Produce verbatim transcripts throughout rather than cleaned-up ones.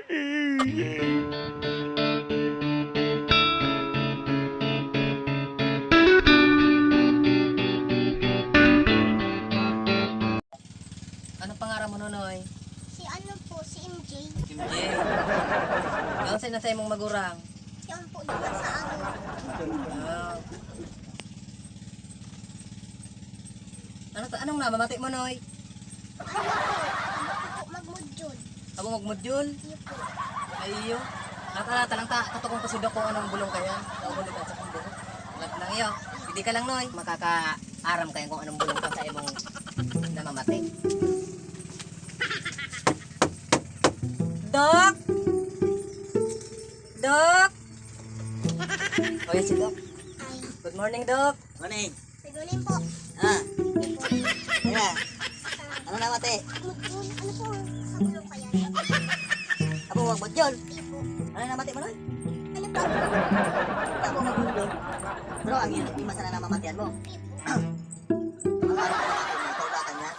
Anong pangaran mo, Nonoy? Si ano po, si M J. M J. Naunsa na sa imong magurang? Siya po yung sa amo. Ah. Ano ta-, anong namamati mo, Noy? Ano po, magmodyol. Abo magmodyol? Iyo po. Ay, iyo. Nata-, nata lang ta, katukong ko si Doc kung anong bulong kaya. Nauhuli ka sa kong buhok. Lag lang iyo. Hindi ka lang, Noy. Makakaaram kayo kung anong bulong ka sa imong namamati. Doc! Doc! O, yan si Doc. Ay. Good morning, Doc. Morning. Good morning po. Ah. Kaya, ano na, mate? Ano po ang sa bulong kaya? Abo, wag mo, John. Hindi po. Ano na, mate mo, Noy? Ano po? Abo, wag mo, John. Bro, ang yun, hindi masana na mamatian mo. Hindi po. Ang ano ko na, ang kaulakan niya.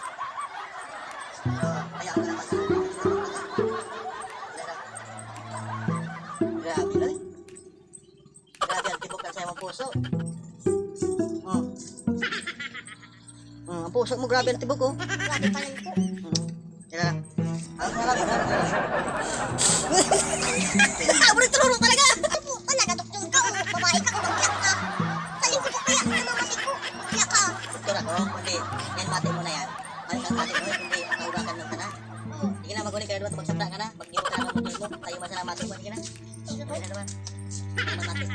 Bro, kaya ako naman sa. Grabe, Noy. Grabe ang tibok ng sa imong puso. Oh. Oh, ang puso mo, grabe ang tibok, oh. Grabe pa rin po. Hmm. Teka lang. Ang sarap, sarap, sarap. Ang sarap, sarap talaga. Ano po? Talaga, doktor ka, oh. Babae ka, oh, bakla ka. Sa linggo po kaya, namamatay ko. Bakla ka. Doktor ako, hindi. Yan, mati mo na yan. Ay, ang mati mo, hindi. Ang kaulakan lang ka na. Oo. Sige na, maguli ka na duman, magsabda ka na. Pag di mo ka na, maguli mo. Tayo masalamat mo, sige na. Sige na naman. Mamati.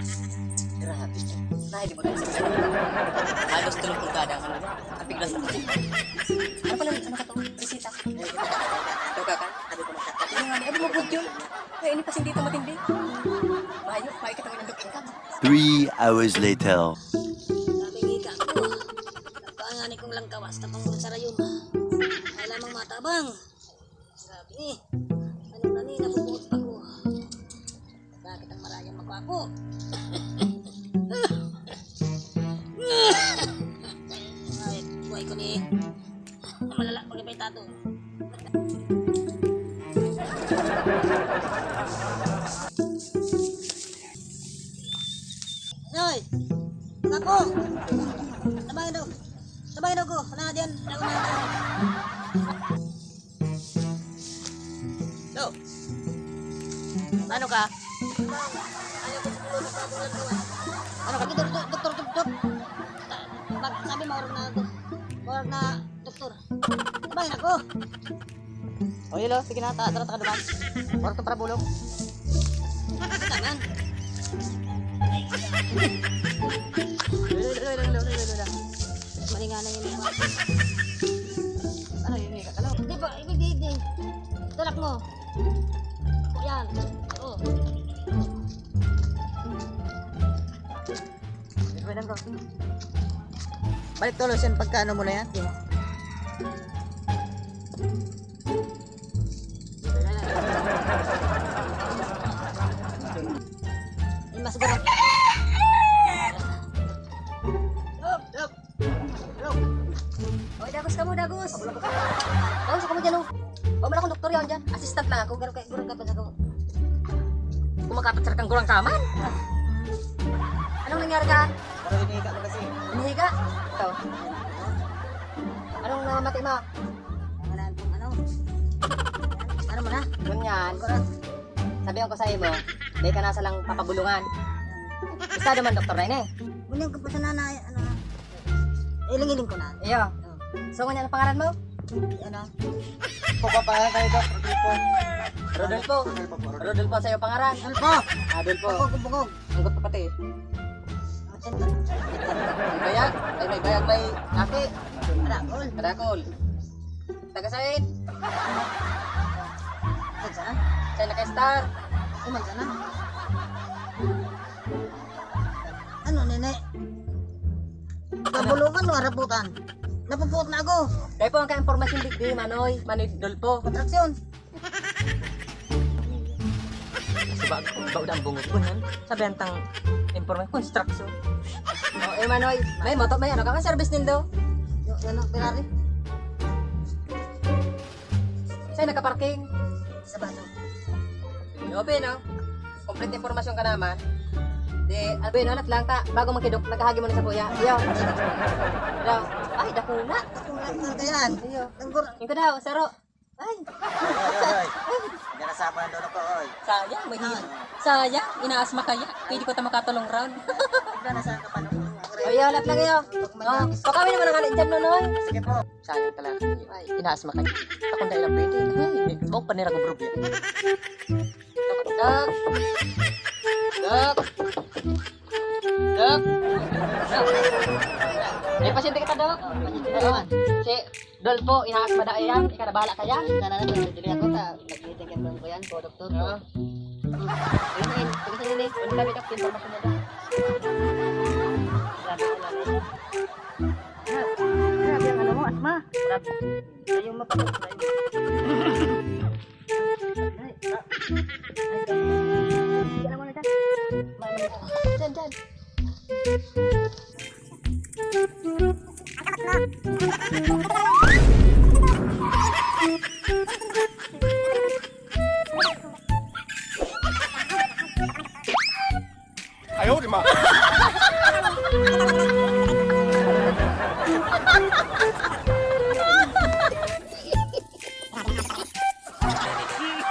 Grabe. Nahilimot ko sa sa'yo. Halos tulog ko kada ang ano niya. Kapiglas na. Ano pala, ano ka to? Resita. Ito ka ka? Sabi ko, magsabda. Ano nga, ano mo po yun? Kaya ini pa hindi ito matindi. Mayo, makikita mo ng doktor ka. Three hours later. Sabi nga ka ako, ah. Nagpaangani kong langkawas, tapang sa rayuma. Kaya lamang matabang. Grabe ni. Ano na ni, nabubuot pa ko. Bakit ang marayang magwapo? Ay, buhay ko ni. Malala, pag may tato. Hoy! Tapo! Tabangin daw. Tabangin daw ko. Wala na diyan. Wala na diyan. Hello. Ano ka? Ano ka? Doktor, doktor, doktor, doktor. Mag-, sabi mo, orog na, orog na, doktor. Sabay na ko. O, yelo, sige na, ta-, tara, taka duman. Orog ta para bulong. Tanan. Lolo, lolo, lolo, lolo, lolo. Malinga na yun. Ano yun, Mika? Ano? Di ba, ibig di, di. Tulak mo. O, yan. O. Balik tulos yan pagka ano mo na yan. Yung mas gano'n. Oy, dagos kamo, dagos. Dagos kamo dyan, oh. Wa man akong doktor yan dyan. Assistant lang ako. Garo kay gurang kapan ako. Kumakapat sa kang gurang kaman. Anong nangyari ka? Pero hinihiga ko kasi. Hinihiga? Ito. Anong namamati mo? Ang alaan kong ano? Ano mo na? Ganyan. Gurang. Sabi ko sa imo, may ka nasa lang papabulungan. Gusto naman doktor na ini. Bunyag ko pa sa nanay, ano, iling-iling ko na. Iyo. Oh. So, ngunyan ang pangaran mo? Ano? Kung papahangan kayo, Doc, Rodolfo. Rodolfo. Rodolfo po, Rodolfo. Rodolfo, sa'yo pangaran? Rodolfo! Adolfo. Bukog, bukog. Ang gwapo pati. Atin ka. May bayag? Ay, may bayag, may aki. Kadakol. Kadakol. Taga saan? Taga saan? Saan na ka, Star? Umal ka na. Ano, nene? Kabulungan o haraputan? Napupot na ako. Kaya po ang ka-impormasyon digdi, Manoy, Manoy Dolpo. Kontraksyon. Kasi ba, ba, ang bungog ko yan? Sabi ang tang impormasyon, construction. Oh, eh, Manoy, may moto, may ano ka, may service nindo? Yung, ano, Ferrari? Saan nakaparking? Sa bato. Open, no? Complete impormasyon ka naman. Di, abi, no, anak lang ta. Bago man kidok, nagkahagi mo na sa kuya. Yo. Yo. Ay, dakula. Dakula na yan. Iyo. Ang gur- Yung ka daw, saro. Ay. Oy, oy, oy. Hindi na sama ang lolo ko, oy. Sayang, may hil. Sayang, inaasma kaya. Pwede ko ta makatulong ron. Hindi na sa kapanahon. Ay, anak lang iyo. Oh, pakawin naman ang anak dyan, Nonoy. Sige po. Sayang pala. Ay, inaasma ka. Ako na ilang pwede. Ay, oh, panira ko, bro. Dok! Dok! Dok! Dok! May pasyente kita, Dok. Oo. Si Dolpo, inaasma da yan. Ika na bahala kaya. Ika na lang, dili ako ta. Nagtitingin ko yan, po, doktor. Oo. Ayun, ayun. Sige, sige, sige. Ano kami, Dok? Impormasyon na, Dok. Grabe, grabe. Grabe ang ano mo, asma. Grabe. Ayaw mapatay. Ay, ah. Ay, ah. Sige, alam mo na dyan. Diyan, diyan. Ayaw, di ma.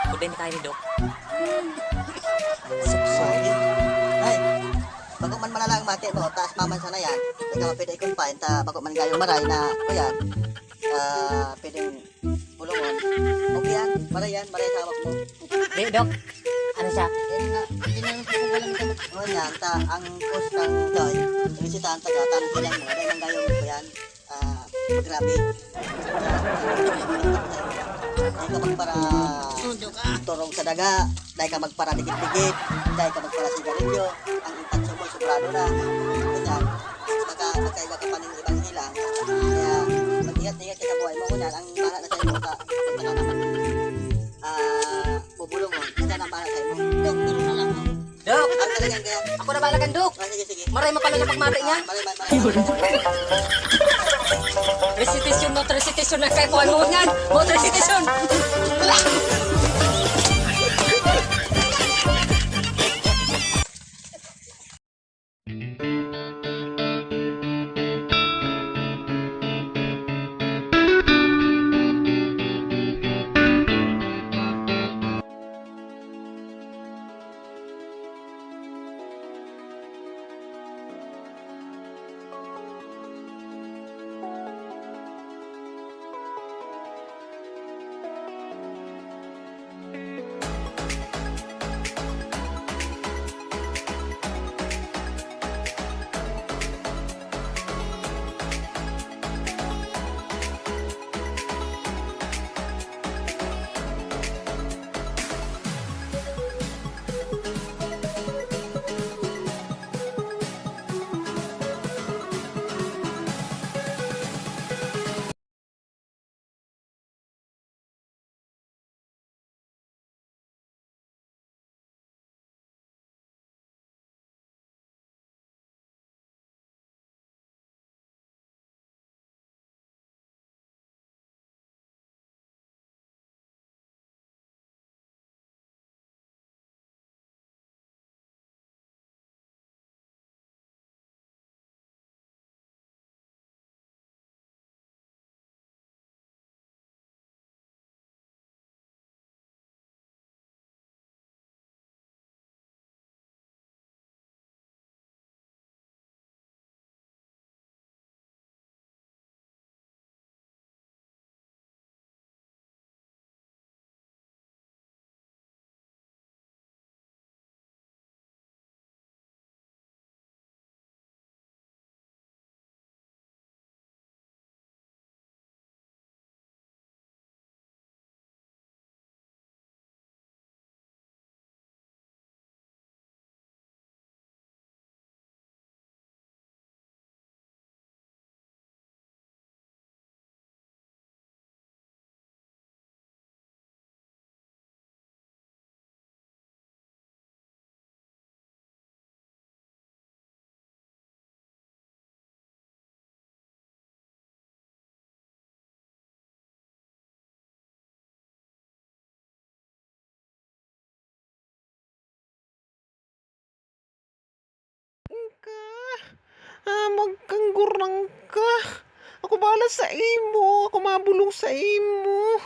Kudin tayo ni Doc. Suksok. Ay, bago man malala ang mati mo, taas maman sana yan. Ikaw ang pwede i-confine, ta bago man gayong maray na, o yan, ah, pwedeng bulungon. Okay yan, maray yan, maray sa hawak mo. Di, Doc. Ano siya? Yan nga, hindi na yung pinagalang ka. O yan, ta, ang cause ng joy, yung si Tanta ka, tangkilan mo, dahil ang gayong ko yan. Ah, grabe. Dai ka magpara Sundo ka. Turog sa daga, dai ka magpara dikit-dikit, dai ka magpara sigarilyo, ang intansyon mo, sobrado na. Ganyan. Baka magkaiba ka pa ng ibang hilang. Kaya, mag-ingat-ingat ka sa buhay mo. Kunyan, ang bahala na sa'yo, ka, punta ka na. Ah, bubulong mo. Kasi ang bahala sa'yo. Doktor na lang. Dok! Ano talaga yan kaya? Ako na bahala kan Dok! Ah, sige, sige. Maray mo pala na pagmati niya. Ah, maray, maray, maray. Recitation, not recitation, nagkaipuhan mo yan. Not recitation! Ah, magkanggurang ka. Ako bahala sa imo. Ako mabolong sa imo.